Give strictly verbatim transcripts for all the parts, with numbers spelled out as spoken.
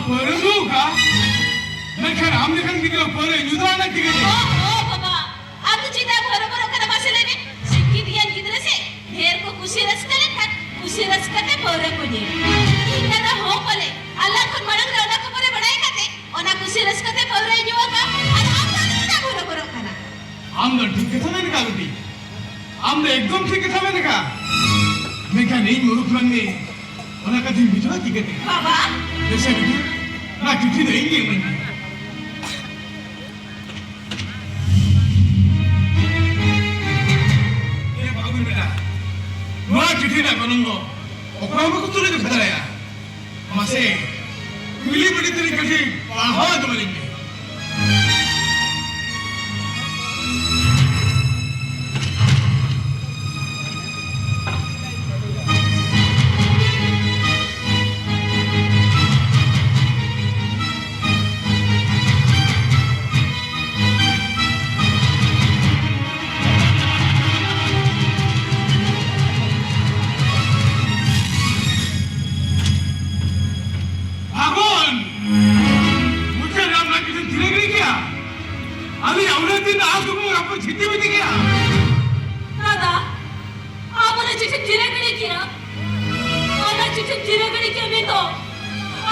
ᱯᱟᱹᱣᱨᱟᱹ ᱧᱩ ᱟᱠᱟᱫ, ᱢᱮᱱᱠᱷᱟᱱ ᱟᱢ ᱞᱮᱠᱟᱱ ᱜᱤᱫᱽᱨᱟᱹ ᱯᱟᱹᱣᱨᱟᱹ ᱧᱩ ᱫᱚ ᱟᱱᱟ ᱪᱤᱠᱟᱹᱛᱮ? ᱚ, ᱚ, ᱵᱟᱵᱟ, ᱟᱢ ᱫᱚ ᱪᱮᱫᱟᱜ ᱮᱢ ᱦᱚᱨᱚᱵᱚᱨᱚᱜ ᱠᱟᱱᱟ ᱢᱟᱥᱮ ᱞᱟᱹᱭ ᱢᱮ? ᱥᱤᱠᱠᱷᱤᱛ ᱜᱮᱭᱟᱱ ᱜᱤᱫᱽᱨᱟᱹ ᱥᱮ ᱰᱷᱮᱨ ᱠᱚ ᱠᱩᱥᱤ ᱨᱟᱹᱥᱠᱟᱹ ᱞᱮᱱᱠᱷᱟᱱ ᱠᱩᱥᱤ ᱨᱟᱹᱥᱠᱟᱹ ᱛᱮ ᱯᱟᱹᱣᱨᱟᱹ ᱠᱚ ᱧᱩᱭᱟ᱾ ᱤᱧ ᱫᱟᱫᱟ ᱦᱚᱸ ᱯᱟᱞᱮ ᱟᱞᱟᱝ ᱠᱷᱚᱱ ᱢᱟᱲᱟᱝ ᱨᱮ ᱚᱱᱟ ᱠᱷᱚᱵᱚᱨᱮ ᱵᱟᱲᱟᱭ ᱠᱟᱛᱮ ᱚᱱᱟ ᱠᱩᱥᱤ ᱨᱟᱹᱥᱠᱟᱹ ᱛᱮ ᱯᱟᱹᱣᱨᱟᱹᱭ ᱧᱩ ᱟᱠᱟᱫ, ᱟᱨ ᱟᱢ ᱫᱚ ᱟᱫᱚ ᱪᱮᱫᱟᱜ ᱮᱢ ᱦᱚᱨᱚᱵᱚᱨᱚᱜ ᱠᱟᱱᱟ? ᱟᱢ ᱫᱚ ᱴᱷᱤᱠ ᱠᱟᱛᱷᱟ ᱢᱮᱱ ᱠᱟᱜ ᱵᱤᱴᱤ, ᱟᱢ ᱫᱚ ᱮᱠᱫᱚᱢ ᱴᱷᱤᱠ ᱠᱟᱛᱷᱟ ᱢᱮᱱ ᱠᱟᱜ᱾ ᱢᱮᱱᱠᱷᱟᱱ ᱤᱧ ᱢᱩᱨᱩᱠᱷ ᱢᱟᱹᱱᱢᱤ ᱚᱱᱟ ᱠᱟᱛᱷᱟᱧ ᱵᱩᱡᱷᱟᱹᱣᱟ ᱪᱤᱠᱟᱹᱛᱮ? ᱵᱟᱵᱟ᱾ ᱫᱮᱥᱮ ᱵᱤᱴᱤ, ᱚᱱᱟ ᱪᱤᱴᱷᱤ ᱫᱚ ᱤᱧ ᱜᱮ ᱤᱢᱟᱹᱧ ᱢᱮ᱾ ᱮ ᱵᱟᱹᱵᱩ ᱵᱮᱴᱟ, ᱱᱚᱣᱟ ᱪᱤᱴᱷᱤ ᱨᱮᱱᱟᱜ ᱜᱚᱱᱚᱝ ᱫᱚ ᱚᱠᱚᱭ ᱦᱚᱸ ᱵᱟᱠᱚ ᱛᱩᱞᱟᱹ ᱡᱚᱠᱷᱟ ᱫᱟᱲᱮᱭᱟᱜᱼᱟ᱾ ᱢᱟᱥᱮ, ᱠᱩᱞᱤ ᱵᱤᱰᱤ ᱛᱮᱞᱤᱧ ᱠᱟᱹᱴᱤᱡ ᱯᱟᱲᱦᱟᱣ ᱟᱸᱡᱚᱢ ᱟᱹᱞᱤᱧ ᱢᱮ᱾ ᱵᱷᱟᱜᱚᱱ! ᱢᱩᱪᱟᱹᱫ ᱨᱮ ᱟᱢ ᱱᱚᱣᱟ ᱪᱤᱴᱷᱤᱢ ᱪᱤᱨᱟᱹ ᱜᱤᱰᱤ ᱠᱮᱭᱟ? ᱟᱹᱞᱤᱧᱟᱜ ᱩᱱᱟᱹᱜ ᱫᱤᱱ ᱟᱥ ᱠᱩᱠᱢᱩ ᱨᱟᱹᱯᱩᱫ ᱪᱷᱤᱛᱤ ᱵᱤᱛᱤ ᱠᱮᱭᱟ? ᱫᱟᱫᱟ, ᱟᱢ ᱚᱱᱟ ᱪᱤᱴᱷᱤᱢ ᱪᱤᱨᱟᱹ ᱜᱤᱰᱤ ᱠᱮᱭᱟ? ᱚᱱᱟ ᱪᱤᱴᱷᱤᱢ ᱪᱤᱨᱟᱹ ᱜᱤᱰᱤ ᱠᱮᱭᱟ ᱢᱮᱱᱫᱚ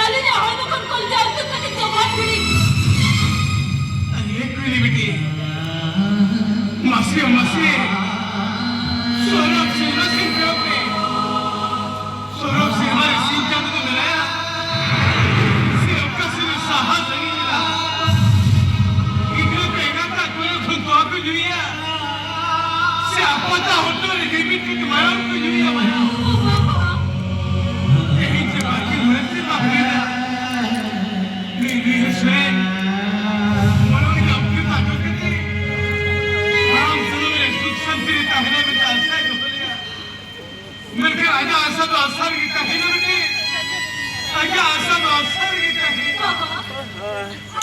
ᱟᱹᱞᱤᱧᱟᱜ ᱦᱚᱲᱢᱚ ᱠᱷᱚᱱ ᱠᱚᱞᱡᱟ ᱩᱛᱟᱹᱨ ᱠᱟᱛᱮ ᱪᱟᱵᱟ ᱜᱤᱰᱤ᱾ ᱟᱨᱮ ᱠᱩᱲᱤ ᱵᱤᱴᱤ, ᱢᱟᱥᱮ, ᱢᱟᱥᱮ, ᱥᱚᱨᱚᱜ ᱥᱤᱨᱢᱟ ᱥᱮᱱ ᱠᱚᱭᱚᱜ ᱯᱮ᱾ ᱥᱚᱨᱚᱜ ᱥᱤᱨᱢᱟ ᱨᱮ ᱥᱤᱧ ᱪᱟᱸᱫᱚ ᱠᱚ ᱢᱮᱱᱟᱭᱟ? ᱥᱮ ᱚᱠᱟ ᱥᱮᱫ ᱨᱮ ᱥᱟᱦᱟ ᱥᱟᱺᱜᱤᱧ ᱢᱮᱱᱟᱜᱼᱟ? ᱜᱤᱫᱽᱨᱟᱹ ᱠᱚ ᱮᱸᱜᱟᱛᱟᱜ ᱠᱚᱭᱚᱜ ᱠᱷᱚᱱ ᱛᱚᱣᱟ ᱠᱚ ᱧᱩᱭᱟ? ᱥᱮ ᱟᱯᱟᱛᱟᱜ ᱦᱚᱴᱚᱜ ᱨᱮ ᱞᱤᱢᱤᱴ ᱠᱟᱛᱮ ᱢᱟᱭᱟᱢ ᱠᱚ ᱧᱩᱭᱟ, ᱢᱟᱭᱟᱢ? ᱛᱮᱦᱮᱧ ᱪᱮ ᱵᱟᱹᱲᱛᱤ ᱢᱟᱹᱱ ᱛᱮ ᱵᱟᱝ ᱦᱩᱭᱱᱟ᱾ ᱱᱩᱭ, ᱱᱩᱭ ᱦᱚᱸ ᱥᱚᱨᱮᱱ ᱢᱚᱱᱚ ᱨᱮᱱᱟᱜ ᱩᱭᱦᱟᱹᱨ ᱟᱸᱡᱚᱢ ᱠᱟᱛᱮ ᱦᱟᱲᱟᱢ ᱥᱩᱱᱩᱢ ᱨᱮ ᱥᱩᱠ ᱥᱟᱱᱛᱤ ᱨᱮ ᱛᱟᱦᱮᱱᱟ ᱢᱮᱱᱛᱮ ᱟᱥᱟᱭ ᱫᱚᱦᱚ ᱞᱮᱫᱟ᱾ ᱢᱮᱱᱠᱷᱟᱱ ᱟᱡᱟᱜ ᱟᱥᱟ ᱫᱚ ᱟᱥᱟ ᱨᱮᱜᱮ ᱛᱟᱦᱮᱸᱭᱮᱱᱟ ᱵᱤᱴᱤ᱾ ᱟᱡᱟᱜ ᱟᱥᱟ ᱫᱚ ᱟᱥᱟ ᱨᱮᱜᱮ ᱛᱟᱦᱮᱸᱭᱮᱱᱟ᱾ ᱵᱟᱵᱟ,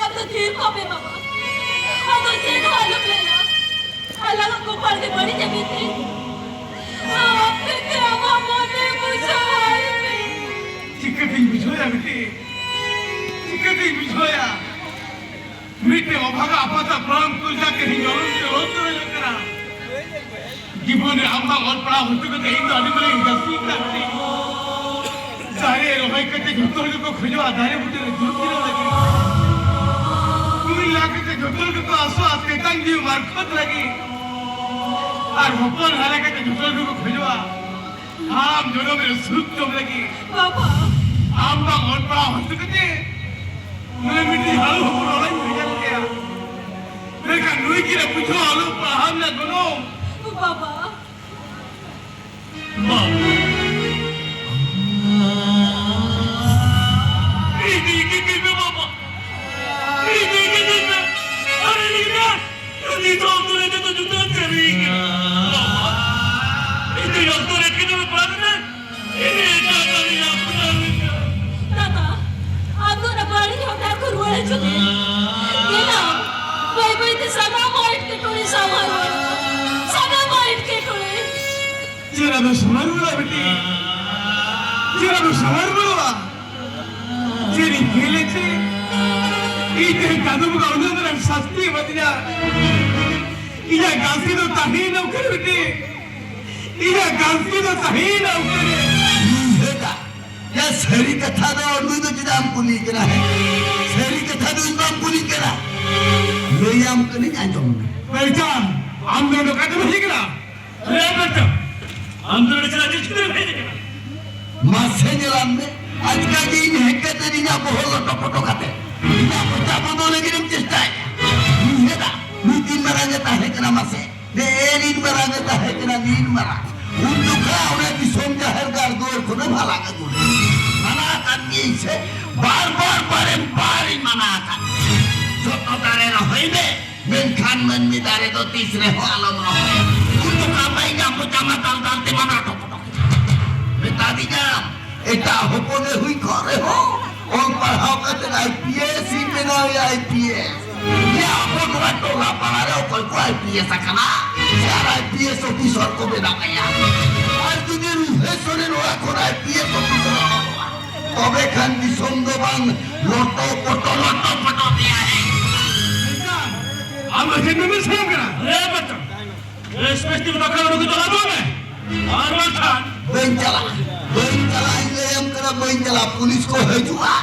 ᱟᱢ ᱫᱚ ᱛᱷᱤᱨ ᱠᱚᱜ ᱢᱮ ᱵᱟᱵᱟ᱾ ᱟᱫᱚ ᱪᱮᱫ ᱦᱚᱸ ᱟᱞᱚᱢ ᱞᱟᱹᱭᱟ᱾ ᱟᱞᱟᱝᱟᱜ ᱠᱚᱯᱟᱲ ᱜᱮ ᱵᱟᱹᱲᱤᱡ ᱮᱱ ᱛᱤᱧ᱾ ᱟᱢ ᱛᱮᱜᱮ ᱟᱢᱟᱜ ᱢᱚᱱᱮ ᱵᱩᱡᱷᱟᱹᱣᱟᱭ ᱢᱮ᱾ ᱪᱤᱠᱟᱹᱛᱤᱧ ᱵᱩᱡᱷᱟᱹᱣᱟ ᱵᱤᱴᱤ? ᱵᱩᱡᱷᱟᱹᱣᱭᱟ᱾ ᱢᱤᱫᱴᱮᱱ ᱚᱵᱷᱟᱜᱟ ᱟᱯᱟᱛᱟᱜ ᱯᱨᱟᱱ ᱠᱚ ᱞᱮᱠᱟ ᱛᱮᱦᱮᱧ ᱧᱩᱨᱩᱢ ᱛᱮ ᱞᱚᱱᱛᱚᱨ ᱦᱩᱭᱩᱜ ᱠᱟᱱᱟ᱾ ᱡᱤᱵᱚᱱ ᱨᱮ ᱟᱢ ᱵᱟᱝ ᱚᱞ ᱯᱟᱲᱦᱟᱣ ᱦᱚᱪᱚ ᱠᱟᱛᱮ ᱤᱧ ᱫᱚ ᱟᱹᱰᱤ ᱢᱟᱨᱟᱝ industry ᱠᱟᱱ ᱛᱤᱧ᱾ ᱫᱟᱨᱮ ᱨᱚᱦᱚᱭ ᱠᱟᱛᱮ ᱡᱷᱚᱛᱚ ᱦᱚᱲ ᱜᱮᱠᱚ ᱠᱷᱚᱡᱚᱜᱼᱟ ᱫᱟᱨᱮ ᱵᱩᱴᱟᱹ ᱨᱮ ᱫᱩᱲᱩᱵ ᱡᱤᱨᱟᱹᱣ ᱞᱟᱹᱜᱤᱫ᱾ ᱠᱩᱧ ᱞᱟ ᱠᱟᱛᱮ ᱡᱷᱚᱛᱚ ᱦᱚᱲ ᱜᱮᱠᱚ ᱟᱥᱚᱜᱼᱟ ᱛᱮᱛᱟᱝ ᱡᱤᱣᱤ ᱢᱟᱨᱠᱷᱚᱛ ᱞᱟᱹᱜᱤᱫ᱾ ᱟᱨ ᱦᱚᱯᱚᱱ ᱦᱟᱨᱟ ᱠᱟᱛᱮ ᱡᱷᱚᱛᱚ ᱦᱚᱲ ᱜᱮᱠᱚ ᱠᱷᱚᱡᱚᱜᱼᱟ ᱟᱢ ᱡᱚᱱᱚᱢ ᱨᱮ ᱥᱩᱠ ᱡᱚᱢ ᱞᱟᱹᱜᱤᱫ᱾ ᱵᱟᱵᱟ᱾ ᱟᱢ ᱵᱟᱝ ᱚᱞ ᱯᱟᱲᱦᱟᱣ ᱦᱚᱪᱚ ᱠᱟᱛᱮ ᱱᱩᱭ ᱢᱤᱫᱴᱤᱡ ᱦᱟᱲᱩ ᱦᱚᱯᱚᱱ ᱚᱲᱟᱜ ᱤᱧ ᱵᱷᱮᱡᱟ ᱞᱮᱫᱮᱭᱟ᱾ ᱢᱮᱱᱠᱷᱟᱱ ᱱᱩᱭ ᱜᱤᱫᱽᱨᱟᱹ ᱵᱩᱡᱷᱟᱹᱣ ᱟᱞᱚ ᱯᱟᱲᱦᱟᱣ ᱨᱮᱱᱟᱜ ᱜᱚᱱᱚᱝ᱾ ᱵᱟᱵᱟ᱾ ᱵᱟᱵᱟ᱾ ᱤᱧ ᱫᱚ ᱤᱧ ᱜᱮ ᱵᱟᱵᱟ᱾ ᱤᱧ ᱫᱚ ᱤᱧ ᱜᱮ ᱟᱨ ᱤᱧ ᱫᱚ ᱱᱤᱛᱚᱜ ᱚᱠᱛᱚ ᱨᱮ ᱡᱚᱛᱚ ᱡᱩᱫᱟᱹ ᱥᱟᱹᱨᱤ ᱠᱟᱱᱟ᱾ ᱵᱟᱵᱟ᱾ ᱤᱧ ᱫᱚ ᱚᱠᱛᱚ ᱨᱮ ᱮᱴᱠᱮᱴᱚᱬᱮ ᱯᱟᱲᱟᱣ ᱞᱮᱱᱟ᱾ ᱤᱧ ᱫᱚ ᱮᱴᱟᱜ ᱫᱟᱲᱮ ᱧᱟᱢ ᱠᱟᱱᱟ᱾ ᱫᱟᱫᱟ, ᱟᱢ ᱫᱚ ᱚᱱᱟ ᱵᱟᱹᱲᱤᱡ ᱦᱚᱨ ᱰᱟᱦᱟᱨ ᱠᱷᱚᱱ ᱨᱩᱣᱟᱹᱲ ᱦᱤᱡᱩᱜ ᱢᱮ᱾ ᱧᱮᱞᱟᱢ, ᱵᱟᱹᱭ ᱵᱟᱹᱭ ᱛᱮ ᱥᱟᱱᱟᱢ ᱦᱚᱲ ᱮᱴᱠᱮᱴᱚᱬᱮ ᱥᱟᱶ ᱦᱟᱨᱩᱣᱟᱹᱲᱚᱜᱼᱟ᱾ ᱥᱟᱱᱟᱢ ᱦᱚᱲ ᱮᱴᱠᱮᱴᱚᱬᱮ᱾ ᱪᱮᱫ ᱟᱫᱚ ᱥᱚᱢᱟᱨ ᱵᱟᱹᱱᱩᱜᱼᱟ ᱵᱤᱴᱤ? ᱪᱮᱫ ᱟᱫᱚ ᱥᱚᱢᱟᱨ ᱵᱟᱹᱱᱩᱜᱼᱟ? ᱪᱮᱫ ᱤᱧ ᱯᱷᱮᱞ ᱪᱮ? ᱤᱧ ᱛᱮᱦᱮᱧ ᱪᱟᱸᱫᱚ ᱵᱚᱸᱜᱟ ᱩᱱᱟᱹᱜ ᱢᱟᱨᱟᱝ ᱥᱟᱹᱥᱛᱤ ᱮᱢᱟᱫᱤᱧᱟ᱾ ᱤᱧᱟᱹᱜ ᱜᱟᱹᱞᱛᱤ ᱫᱚ ᱛᱟᱦᱮᱸᱭᱮᱱᱟ ᱚᱠᱟᱨᱮ ᱵᱤᱴᱤ? ᱤᱧᱟᱹᱜ ᱜᱟᱹᱞᱛᱤ ᱫᱚ ᱛᱟᱦᱮᱸᱭᱮᱱᱟ ᱚᱠᱟᱨᱮ? ᱤᱧ ᱦᱮᱸᱫᱟ᱾ ᱭᱟ, ᱥᱟᱹᱨᱤ ᱠᱟᱛᱷᱟ ᱫᱚ ᱱᱩᱭ ᱫᱚ ᱪᱮᱫᱟᱜ ᱮᱢ ᱠᱩᱞᱤᱭᱮ ᱠᱟᱱᱟ? ᱦᱮᱸ? ᱥᱟᱹᱨᱤ ᱠᱟᱛᱷᱟ ᱫᱚ ᱤᱧ ᱵᱟᱢ ᱠᱩᱞᱤ ᱠᱟᱱᱟ᱾ ᱞᱟᱹᱭᱟᱢ ᱠᱟᱹᱱᱟᱹᱧ, ᱟᱸᱡᱚᱢ ᱢᱮ᱾ ᱵᱮᱞᱪᱟᱱ, ᱟᱢ ᱫᱚ ᱱᱚᱰᱮ ᱚᱠᱟᱛᱮᱢ ᱦᱮᱡ ᱠᱟᱱᱟ? ᱦᱮᱸ, ᱵᱮᱞᱪᱟᱱ, ᱟᱢ ᱫᱚ ᱱᱚᱰᱮ ᱪᱮᱫᱟᱜ ᱪᱮᱫ ᱪᱤᱠᱟᱹᱛᱮᱢ ᱦᱮᱡ ᱟᱠᱟᱱᱟ? ᱢᱟᱥᱮ ᱧᱮᱞᱟᱢ ᱢᱮ, ᱟᱪᱠᱟ ᱜᱮ ᱤᱧ ᱦᱮᱡ ᱠᱟᱛᱮ ᱤᱧᱟᱹᱜ ᱵᱚᱦᱚᱜ ᱞᱚᱴᱚ ᱯᱚᱴᱚ ᱠᱟᱛᱮ ᱤᱧᱟᱹᱜ ᱢᱚᱪᱟ ᱵᱚᱫᱚᱞ ᱞᱟᱹᱜᱤᱫ ᱮᱢ ᱪᱮᱥᱴᱟᱭᱮᱫᱼᱟ᱾ ᱩᱭᱦᱟᱹᱨᱟ, ᱱᱩᱭ ᱛᱤᱱ ᱢᱟᱨᱟᱝ ᱮ ᱛᱟᱦᱮᱸ ᱠᱟᱱᱟ ᱢᱟᱥᱮ? ᱱᱮᱜᱼᱮ ᱱᱤᱱ ᱢᱟᱨᱟᱝ ᱮ ᱛᱟᱦᱮᱸ ᱠᱟᱱᱟ, ᱱᱤᱱ ᱢᱟᱨᱟᱝ᱾ ᱩᱱ ᱡᱚᱠᱷᱟ ᱚᱱᱟ ᱫᱤᱥᱚᱢ ᱡᱟᱦᱮᱨ ᱜᱟᱲ ᱫᱩᱣᱟᱹᱨ ᱠᱷᱚᱱᱮᱢ ᱦᱟᱞᱟᱝ ᱟᱹᱜᱩ ᱞᱮᱫᱮᱭᱟ᱾ ᱢᱟᱱᱟ ᱟᱠᱟᱫ ᱢᱮᱭᱟᱹᱧ ᱥᱮ? ᱵᱟᱨ ᱵᱟᱨ ᱵᱟᱨᱮᱢ ᱵᱟᱨᱤᱧ ᱢᱟᱱᱟ ᱟᱠᱟᱫ ᱢᱮᱭᱟ᱾ ᱡᱚᱛᱚ ᱫᱟᱨᱮ ᱨᱚᱦᱚᱭ ᱢᱮ, ᱢᱮᱱᱠᱷᱟᱱ ᱢᱟᱹᱱᱢᱤ ᱫᱟᱨᱮ ᱫᱚ ᱛᱤᱥ ᱨᱮᱦᱚᱸ ᱟᱞᱚᱢ ᱨᱚᱦᱚᱭᱟ᱾ ᱩᱱ ᱡᱚᱠᱷᱟ ᱢᱟ ᱤᱧᱟᱹᱜ ᱢᱚᱪᱟ ᱢᱟ ᱫᱟᱞ ᱫᱟᱞ ᱛᱮ ᱢᱟᱱᱟ ᱦᱚᱴᱚ ᱠᱟᱫᱟ᱾ ᱢᱮᱛᱟ ᱫᱤᱧᱟᱢ, ᱮᱴᱟᱜ ᱦᱚᱯᱚᱱ ᱮ ᱦᱩᱭ ᱠᱚᱜ ᱨᱮᱦᱚᱸ, ᱚᱞ ᱯᱟᱲᱦᱟᱣ ᱠᱟᱛᱮ ᱟᱭ ᱯᱤ ᱮᱥ ᱤᱧ ᱵᱮᱱᱟᱣ ᱮᱭᱟ, ᱟᱭ ᱯᱤ ᱮᱥ᱾ ᱭᱟ, ᱟᱵᱚ ᱱᱚᱣᱟ ᱴᱚᱞᱟ ᱯᱟᱲᱟ ᱨᱮ ᱚᱠᱚᱭ ᱠᱚ ᱟᱭ ᱯᱤ ᱮᱥ ᱟᱠᱟᱱᱟ? ᱥᱮ ᱟᱨ ᱟᱭ ᱯᱤ ᱮᱥ ᱚᱯᱷᱤᱥᱟᱨ ᱠᱚ ᱵᱮᱱᱟᱣ ᱮᱭᱟ? ᱟᱨ ᱡᱩᱫᱤ ᱨᱩᱦᱮ ᱥᱚᱨᱮᱱ ᱚᱲᱟᱜ ᱠᱷᱚᱱ ᱟᱭ ᱯᱤ ᱮᱥ ᱚᱯᱷᱤᱥᱟᱨ ᱚᱰᱚᱠᱚᱜᱼᱟ, ᱛᱚᱵᱮ ᱠᱷᱟᱱ ᱫᱤᱥᱚᱢ ᱫᱚ ᱵᱟᱝ ᱞᱚᱴᱚ ᱯᱚᱴᱚ, ᱞᱚᱴᱚ ᱯᱚᱴᱚ ᱛᱮᱭᱟᱨ᱾ ᱟᱢ ᱫᱚ ᱪᱮᱫ ᱢᱮᱢᱮᱱ ᱥᱟᱱᱟᱢ ᱠᱟᱱᱟ? ᱨᱮ ᱵᱟᱪᱟ, ᱨᱮᱥᱯᱮᱠᱴ ᱫᱚ ᱠᱟᱱᱟ, ᱩᱱᱠᱩ ᱫᱚ ᱟᱫᱚ ᱢᱮ᱾ ᱟᱨ ᱵᱟᱝᱠᱷᱟᱱ ᱵᱟᱹᱧ ᱪᱟᱞᱟᱜᱼᱟ, ᱵᱟᱹᱧ ᱪᱟᱞᱟᱜᱼᱟ, ᱤᱧ ᱞᱟᱹᱭᱟᱢ ᱠᱟᱱᱟ, ᱵᱟᱹᱧ ᱪᱟᱞᱟᱜᱼᱟ᱾ ᱯᱩᱞᱤᱥ ᱠᱚ ᱦᱤᱡᱩᱜᱼᱟ,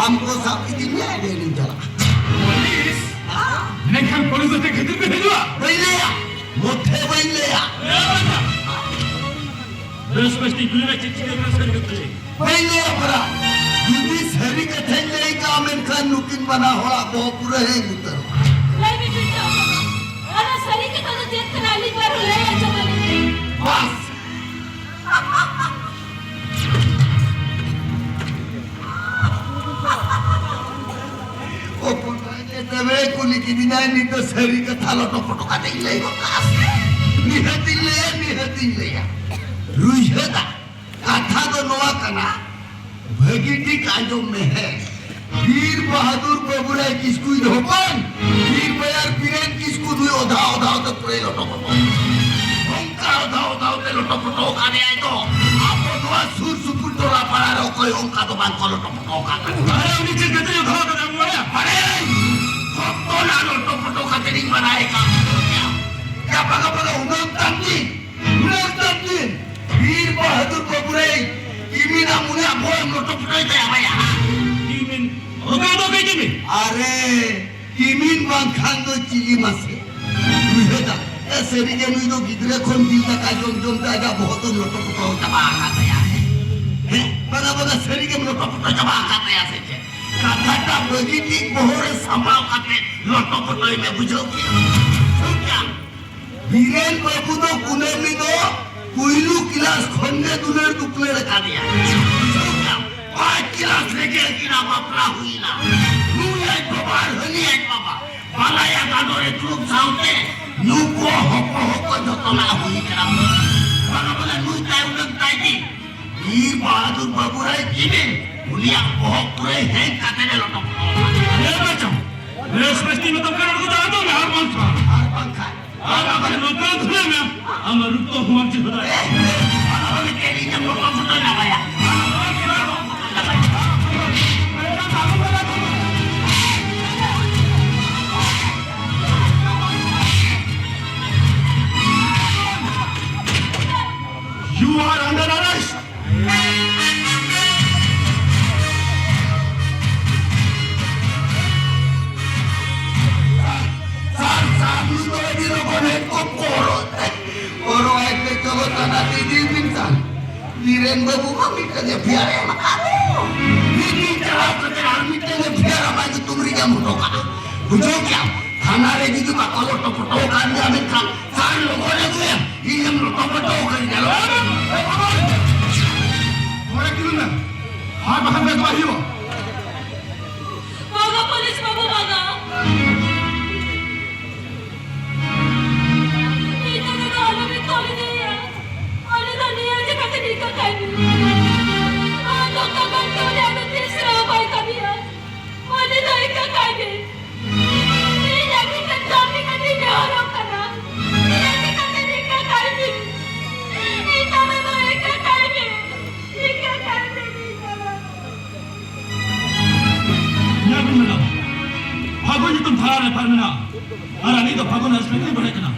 ᱟᱢ ᱠᱚ ᱥᱟᱵ ᱤᱫᱤ ᱢᱮᱭᱟ, ᱟᱫᱚ ᱤᱧ ᱪᱟᱞᱟᱜᱼᱟ᱾ ᱯᱩᱞᱤᱥ? ᱢᱮᱱᱠᱷᱟᱱ ᱯᱩᱞᱤᱥ ᱫᱚ ᱪᱮᱫ ᱠᱷᱟᱹᱛᱤᱨ ᱯᱮ ᱦᱤᱡᱩᱜᱼᱟ? ᱵᱟᱹᱧ ᱞᱟᱹᱭᱟ, ᱢᱚᱴᱷᱮ ᱵᱟᱹᱧ ᱞᱟᱹᱭᱟ᱾ ᱨᱮᱥᱯᱮᱠᱴ ᱫᱚ ᱠᱟᱱᱟ, ᱪᱮᱫ ᱪᱤᱠᱟᱹ ᱠᱟᱱᱟ, ᱥᱟᱹᱨᱤ ᱠᱟᱛᱷᱟ ᱞᱟᱹᱭ᱾ ᱵᱟᱹᱧ ᱞᱟᱹᱭᱟ ᱯᱟᱨᱟ᱾ ᱡᱩᱫᱤ ᱥᱟᱹᱨᱤ ᱠᱟᱛᱷᱟᱧ ᱞᱟᱹᱭ ᱠᱟᱜᱼᱟ, ᱢᱮᱱᱠᱷᱟᱱ ᱱᱩᱠᱤᱱ ᱵᱟᱱᱟ ᱦᱚᱲᱟᱜ ᱵᱚᱦᱚᱜ ᱯᱩᱨᱟᱹ ᱦᱮᱸ ᱩᱛᱟᱹᱨᱚᱜᱼᱟ᱾ ᱞᱟᱹᱭ ᱢᱮ ᱵᱤᱴᱟᱹ, ᱚᱱᱟ ᱥᱟᱹᱨᱤ ᱠᱟᱛᱷᱟ ᱫᱚ ᱪᱮᱫ ᱠᱟᱱᱟ? ᱟᱹᱞᱤᱧ ᱵᱟᱨᱦᱚᱸ ᱞᱟᱹᱭ ᱟᱸᱡᱚᱢ ᱟᱹᱞᱤᱧ ᱵᱤᱱ᱾ ᱵᱟᱥ᱾ ᱦᱚᱯᱚᱱ ᱵᱷᱟᱭ ᱜᱮ ᱛᱚᱵᱮ ᱠᱩᱞᱤ ᱠᱤᱫᱤᱧᱟᱭ, ᱱᱤᱛ ᱫᱚ ᱥᱟᱹᱨᱤ ᱠᱟᱛᱷᱟ ᱞᱚᱴᱚ ᱯᱚᱴᱚ ᱠᱟᱛᱮᱧ ᱞᱟᱹᱭ ᱜᱚᱫ ᱠᱟᱜᱼᱟ ᱥᱮ? ᱱᱤᱦᱟᱹᱛᱤᱧ ᱞᱟᱹᱭᱟ, ᱱᱤᱦᱟᱹᱛᱤᱧ ᱞᱟᱹᱭᱟ᱾ ᱨᱩᱭᱦᱟᱹ ᱫᱟ, ᱠᱟᱛᱷᱟ ᱫᱚ ᱱᱚᱣᱟ ᱠᱟᱱᱟ, ᱵᱷᱟᱹᱜᱤ ᱴᱷᱤᱠ ᱟᱸᱡᱚᱢ ᱢᱮ, ᱦᱮᱸ᱾ ᱵᱤᱨ ᱵᱟᱦᱟᱫᱩᱨ ᱵᱟᱹᱵᱩᱨᱟᱭ ᱠᱤᱥᱠᱩᱭ ᱫᱚ ᱦᱚᱯᱚᱱ, ᱵᱤᱨ ᱵᱟᱭᱟᱨ ᱵᱤᱨᱮᱱ ᱠᱤᱥᱠᱩ ᱫᱩᱭ ᱚᱫᱷᱟ ᱚᱫᱷᱟ ᱛᱮ ᱯᱩᱨᱟᱹᱭ ᱞᱚᱴᱚ ᱯᱚᱴᱚ᱾ ᱚᱱᱠᱟ ᱚᱫᱷᱟ ᱚᱫᱷᱟ ᱛᱮ ᱞᱚᱴᱚ ᱯᱚᱴᱚ ᱠᱟᱫᱮᱭᱟᱭ ᱫᱚ, ᱟᱵᱚ ᱱᱚᱣᱟ ᱥᱩᱨ ᱥᱩᱯᱩᱨ ᱴᱚᱞᱟ ᱯᱟᱲᱟ ᱨᱮ ᱚᱠᱚᱭ ᱚᱱᱠᱟ ᱫᱚ ᱵᱟᱝ ᱠᱚ ᱞᱚᱴᱚ ᱯᱚᱴᱚ ᱠᱟᱫ ᱠᱚᱣᱟ᱾ ᱟᱨᱮ, ᱩᱱᱤ ᱪᱮᱫ ᱠᱷᱟᱹᱛᱤᱨ ᱚᱫᱷᱟ ᱠᱟᱫᱟᱭ ᱵᱟᱲᱟᱭᱟ? ᱵᱟᱲᱟᱭᱟᱹᱧ, ᱡᱚᱛᱚᱱᱟᱜ ᱞᱚᱴᱚ ᱯᱚᱴᱚ ᱠᱟᱛᱮ ᱤᱧ ᱵᱟᱲᱟᱭ ᱠᱟᱱ ᱛᱟᱭᱟ᱾ ᱭᱟ ᱵᱟᱜᱟ ᱵᱟᱜᱟ ᱩᱱᱟᱹᱜ ᱛᱟᱢ ᱫᱤᱱ, ᱩᱱᱟᱹᱜ ᱛᱟᱢ ᱫᱤᱱ, ᱵᱤᱨ ᱵᱟᱦᱟᱫᱩᱨ ᱵᱟᱹᱵᱩ ᱨᱮ ᱠᱤᱢᱤᱱᱟ ᱢᱩᱱᱤᱭᱟ ᱵᱚᱭ ᱞᱚᱴᱚ ᱯᱚᱴᱚᱭ ᱛᱟᱭᱟ ᱵᱟᱭᱟ᱾ ᱠᱤᱢᱤᱱ? ᱚᱠᱟ ᱫᱚ ᱠᱟᱹᱡ ᱠᱤᱢᱤᱱ? ᱟᱨᱮ, ᱠᱤᱢᱤᱱ ᱵᱟᱝᱠᱷᱟᱱ ᱫᱚ ᱪᱤᱞᱤ ᱢᱟᱥᱮ? ᱩᱭᱦᱟᱹᱨᱟ, ᱮ, ᱥᱟᱹᱨᱤᱜᱮ ᱱᱩᱭ ᱫᱚ ᱜᱤᱫᱽᱨᱟᱹ ᱠᱷᱚᱱ ᱡᱤᱞ ᱫᱟᱠᱟ ᱡᱚᱢ ᱡᱚᱢ ᱛᱮ ᱟᱡᱟᱜ ᱵᱚᱦᱚᱜ ᱫᱚ ᱞᱚᱴᱚ ᱯᱚᱴᱚ ᱪᱟᱵᱟ ᱟᱠᱟᱫ ᱛᱟᱭᱟ᱾ ᱦᱮᱸ, ᱵᱟᱝᱟ, ᱵᱟᱝᱟ, ᱥᱟᱹᱨᱤᱜᱮᱢ ᱞᱚᱴᱚ ᱯᱚᱴᱚ ᱪᱟᱵᱟ ᱟᱠᱟᱫ ᱛᱟᱭᱟ ᱥᱮ ᱪᱮᱫ? ᱠᱟᱛᱷᱟᱴᱟ ᱵᱷᱟᱹᱜᱤ ᱴᱷᱤᱠ ᱵᱚᱦᱚᱜ ᱨᱮ ᱥᱟᱢᱵᱟᱣ ᱠᱟᱛᱮ ᱞᱚᱴᱚ ᱯᱚᱴᱚᱭ ᱢᱮ, ᱵᱩᱡᱷᱟᱹᱣ ᱠᱮᱜᱼᱟᱢ? ᱵᱩᱡᱷᱟᱹᱣ ᱠᱮᱜᱼᱟᱢ? ᱵᱤᱨᱮᱱ ᱵᱟᱹᱵᱩ ᱫᱚ ᱠᱩᱱᱟᱹᱢᱤ ᱫᱚ ᱯᱩᱭᱞᱩ ᱠᱞᱟᱥ ᱠᱷᱚᱱ ᱜᱮ ᱫᱩᱞᱟᱹᱲ ᱫᱩᱯᱞᱟᱹᱲ ᱟᱠᱟᱫᱮᱭᱟ᱾ ᱵᱩᱡᱷᱟᱹᱣ ᱠᱮᱜᱼᱟᱢ? ᱯᱟᱸᱪ ᱠᱞᱟᱥ ᱨᱮᱜᱮ ᱟᱹᱠᱤᱱᱟᱜ ᱵᱟᱯᱞᱟ ᱦᱩᱭᱱᱟ᱾ ᱱᱩᱭ ᱟᱡ ᱵᱟᱵᱟ ᱟᱨ ᱦᱟᱹᱱᱤ ᱟᱡ ᱵᱟᱵᱟ ᱵᱟᱞᱟᱭᱟ ᱜᱟᱸᱰᱚ ᱨᱮ ᱫᱩᱲᱩᱵ ᱥᱟᱶᱛᱮ ᱱᱩᱠᱩ ᱦᱚᱯᱚ ᱦᱚᱯᱚ ᱡᱚᱛᱚᱱᱟᱜ ᱦᱩᱭ ᱠᱟᱱᱟ᱾ ᱵᱟᱝᱟ, ᱵᱟᱝᱟ, ᱱᱩᱭ ᱛᱟᱭ ᱩᱰᱟᱹᱝ ᱛᱟᱭ ᱜᱮ᱾ ᱵᱤᱨ ᱵᱟᱦᱟᱫᱩᱨ ᱵᱟᱹᱵᱩ ᱨᱟᱭ ᱡᱤᱵᱤᱱ ᱩᱱᱤᱭᱟᱜ ᱵᱚᱦᱚᱜ ᱯᱩᱨᱟᱹᱭ ᱦᱮᱡ ᱠᱟᱛᱮ ᱞᱮ ᱞᱚᱴᱚᱢ ᱠᱚᱣᱟ᱾ ᱞᱟᱹᱭ ᱢᱮ ᱪᱚᱝ, ᱨᱮᱥᱯᱮᱠᱴ ᱤᱧ ᱢᱮᱛᱟᱢ ᱠᱟᱱᱟ, ᱩᱱᱠᱩ ᱫᱚ ᱟᱫᱚ ᱢᱮ ᱟᱨ ᱵᱟᱝᱠᱷᱟᱱ᱾ ᱟᱨ ᱵᱟᱝᱠᱷᱟᱱ᱾ ᱟᱨ ᱵᱟᱝᱠᱷᱟᱱ ᱱᱚᱝᱠᱟ ᱫᱷᱩᱨᱟᱹᱭ ᱢᱮ, ᱟᱢᱟᱜ ᱨᱩᱯ ᱫᱚ ᱦᱩᱢᱟᱱ ᱪᱮᱫ ᱦᱚᱸ ᱫᱟᱲᱮᱭᱟᱜᱼᱟ᱾ ᱮ, ᱚᱱᱟ ᱫᱚ ᱢᱤᱫᱴᱮᱱ ᱤᱧᱟᱹᱜ ᱞᱚᱴᱚᱢ ᱯᱷᱚᱴᱚ ᱧᱟᱢᱟᱭᱟ᱾ You are under arrest. Sir, sir, ᱱᱩᱭ ᱫᱚ ᱟᱹᱰᱤ ᱞᱚᱜᱚᱱ ᱦᱮᱡ ᱠᱚ ᱠᱚᱨᱚᱜ ᱛᱮ, ᱠᱚᱨᱚᱜ ᱦᱮᱡ ᱛᱮ ᱪᱚᱞᱚ ᱛᱟᱱᱟ ᱛᱮ ᱤᱫᱤ ᱵᱤᱱ ᱥᱟᱨ᱾ ᱵᱤᱨᱮᱱ ᱵᱟᱹᱵᱩ ᱢᱟ ᱢᱤᱫᱴᱟᱝ ᱮ ᱯᱷᱮᱭᱟᱨ ᱮᱢ ᱟᱠᱟᱫ ᱫᱚ᱾ ᱢᱤᱫ ᱫᱤᱱ ᱪᱟᱞᱟᱣ ᱠᱟᱛᱮ ᱟᱨ ᱢᱤᱫᱴᱟᱝ ᱮ ᱯᱷᱮᱭᱟᱨ ᱟᱢᱟᱜ ᱧᱩᱛᱩᱢ ᱨᱮᱜᱮ ᱮᱢ ᱦᱚᱴᱚ ᱠᱟᱜᱼᱟ᱾ ᱵᱩᱡᱷᱟᱹᱣ ᱠᱮᱜᱼᱟᱢ? ᱛᱷᱟᱱᱟ ᱨᱮ ᱡᱩᱫᱤ ᱵᱟᱠᱚ ᱞᱚᱴᱚ ᱯᱚᱴᱚ ᱟᱠᱟᱫ ᱢᱮᱭᱟ, ᱢᱮᱱᱠᱷᱟᱱ ᱥᱟᱨ ᱞᱚᱜᱚᱱ ᱟᱹᱜᱩᱭᱮᱢ, ᱤᱧᱮᱢ ᱞᱚᱴᱚ ᱯᱚᱴᱚ ᱟᱠᱟᱫᱤᱧᱟ᱾ ᱞᱚᱜᱚᱱ ᱟᱹᱜᱩᱭᱮᱢ᱾ ᱮ ᱵᱟᱵᱟ! ᱢᱚᱬᱮ ᱠᱤᱞᱳ ᱢᱮ᱾ ᱟᱨ ᱵᱟᱠᱷᱟᱱ ᱵᱮᱥ ᱵᱟᱭ ᱦᱩᱭᱩᱜᱼᱟ᱾ ᱵᱟᱵᱟ, ᱯᱩᱞᱤᱥ ᱵᱟᱹᱵᱩ, ᱵᱟᱵᱟ᱾ ᱤᱧ ᱫᱚ ᱱᱚᱰᱮ ᱟᱞᱚᱢ ᱛᱚᱞ ᱤᱫᱤᱭᱮᱭᱟ᱾ ᱩᱱᱤ ᱫᱚ ᱱᱤᱭᱟᱹ ᱪᱤᱠᱟᱹᱛᱮ ᱱᱤᱝᱠᱟᱹ ᱠᱟᱭ ᱢᱮ? ᱟᱨ ᱱᱚᱝᱠᱟ ᱜᱟᱱ ᱫᱚ ᱩᱱᱤ ᱟᱫᱚ ᱛᱤᱥ ᱨᱮᱦᱚᱸ ᱵᱟᱭ ᱠᱟᱹᱢᱤᱭᱟ᱾ ᱩᱱᱤ ᱫᱚ ᱤᱱᱠᱟᱹ ᱠᱟᱭ ᱢᱮ᱾ ᱤᱧ ᱟᱹᱰᱤ ᱠᱟᱡᱟᱠ ᱤᱧ ᱱᱮᱦᱚᱨᱚᱜ ᱠᱟᱱᱟ᱾ ᱤᱧ ᱪᱤᱠᱟᱹᱛᱮ ᱱᱤᱝᱠᱟᱹ ᱠᱟᱭ ᱢᱮ? ᱤᱧ ᱫᱚ ᱱᱚᱰᱮ ᱤᱱᱠᱟᱹ ᱠᱟᱭ ᱢᱮ᱾ ᱤᱱᱠᱟᱹ ᱠᱟᱭ ᱢᱮ, ᱤᱧ ᱫᱚ᱾ ᱧᱮᱞ ᱵᱤᱱ ᱢᱮᱰᱟᱢ, ᱯᱷᱟᱹᱜᱩ ᱧᱩᱛᱩᱢ ᱛᱷᱟᱱᱟ ᱨᱮ ᱮᱯᱷ ᱟᱭ ᱟᱨ ᱢᱮᱱᱟᱜᱼᱟ᱾ ᱟᱨ ᱟᱹᱞᱤᱧ ᱫᱚ ᱯᱷᱟᱹᱜᱩ ᱦᱟᱸᱥᱫᱟ ᱞᱤᱧ ᱵᱟᱲᱟᱭ ᱠᱟᱱᱟ᱾